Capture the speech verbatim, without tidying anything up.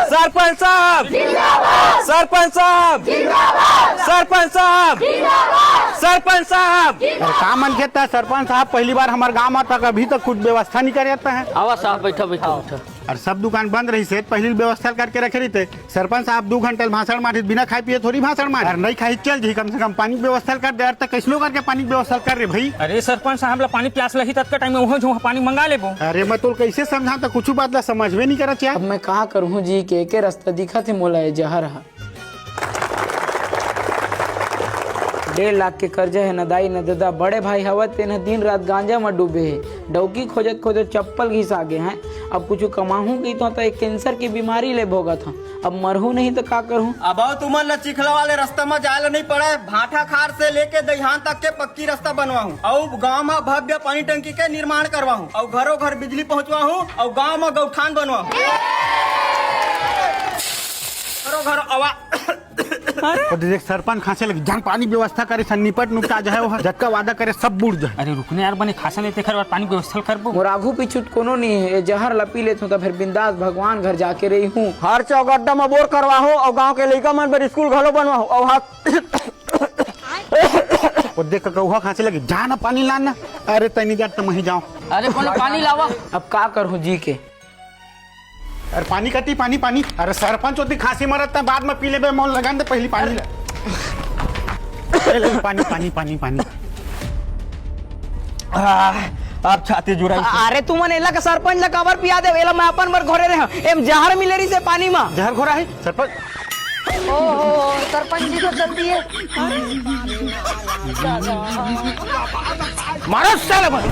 सरपंच साहब जिंदाबाद। सरपंच साहब जिंदाबाद। सरपंच साहब जिंदाबाद। सरपंच साहब। अरे का मनखे त सरपंच साहब, पहली बार हमर गांव म तक अभी तक कुछ व्यवस्था नहीं करे रहता है। आवा साहब, बैठा, बैठा, बैठा। अरे सब दुकान बंद रहिस हे, पहली व्यवस्था करके रखे रहिते। सरपंच साहब दू घंटा ले भाषण मारिस, बिना खाए पिए थोड़ी भाषण मारिस। अरे नहीं खाई चल जी, कम से कम पानी के व्यवस्था कर दे। अरे त कैसनो करके पानी के व्यवस्था कर रे भाई। अरे सरपंच साहब ला पानी प्यास लगी, ततका टाइम में उहों झोंहा पानी मंगा लेबो। अरे मैं तोला कैसे समझाऊं, त कुछ बात ला समझबे नहीं करत यार। अब मैं का करूं जी, के एके रास्ता दिखत हे मोला, ये जहर ह। डेढ़ लाख के कर्जा हे, न दाई न ददा, बड़े भाई हवय तेन ह दिन रात गांजा म डूबे हे। डौकी खोजत खोजत चप्पल घिसा गे हैं। अब कुछ कमाहूं कहिथंव त एक कैंसर के बीमारी ले भोगत हंव। अब मरहूं नहीं त का करहूं? अब अउ तुमन ल चिखला वाले रास्ता म जाए ल नहीं पड़े। भाटा खार से लेके दहिहान तक के पक्की रास्ता बनवाहूं, अउ गांव म भव्य पानी टंकी के निर्माण करवाहूं, अउ घरों घर बिजली पहुंचवाहूं, अउ गांव म गौठान बनवाहूं। घरों घर आवा। अरे ओ देख, सरपंच खांसे लगे, जान पानी व्यवस्था करे सन, निपट नुपटा जाए, वो जतका वादा करे सब बूड़ जाए। अरे रुकने यार, बने खांसे नहीं, तेखर बाद पानी व्यवस्था करबो। मोर आघू पीछू त कोनो नहीं हे, ये जहर ल पी लेथंव त फिर बिंदास भगवान घर जाके रहिहूं। हर चौगड्डा म बोर करवाहूं अउ गांव के लइका मन बर स्कूल घलो बनवाहूं अउ हाथ ओ देख, ककौहा खांसे लगे, जा ना पानी लान ना। अरे तनी जा, त मही जाओ। अरे कोनो पानी लावा। अब का करहूं जी के? अरे पानी कती, पानी, पानी। अरे सरपंच ओती खांसी मरत त बाद म पी लेबे, मोला लगन दे पहली पानी। ए, ले, पानी, पानी, पानी, पानी। आ, अब छाती जुड़ाई। अरे तुमन एला का सरपंच ला काबर पिया देव? एला मैं अपन बर घोरे रहे हंव। एम जहर मिले रहिसे पानी म। जहर घोरा हे सरपंच? ओहो, सरपंच जी तो जल्दी है। मारो साला, मारो।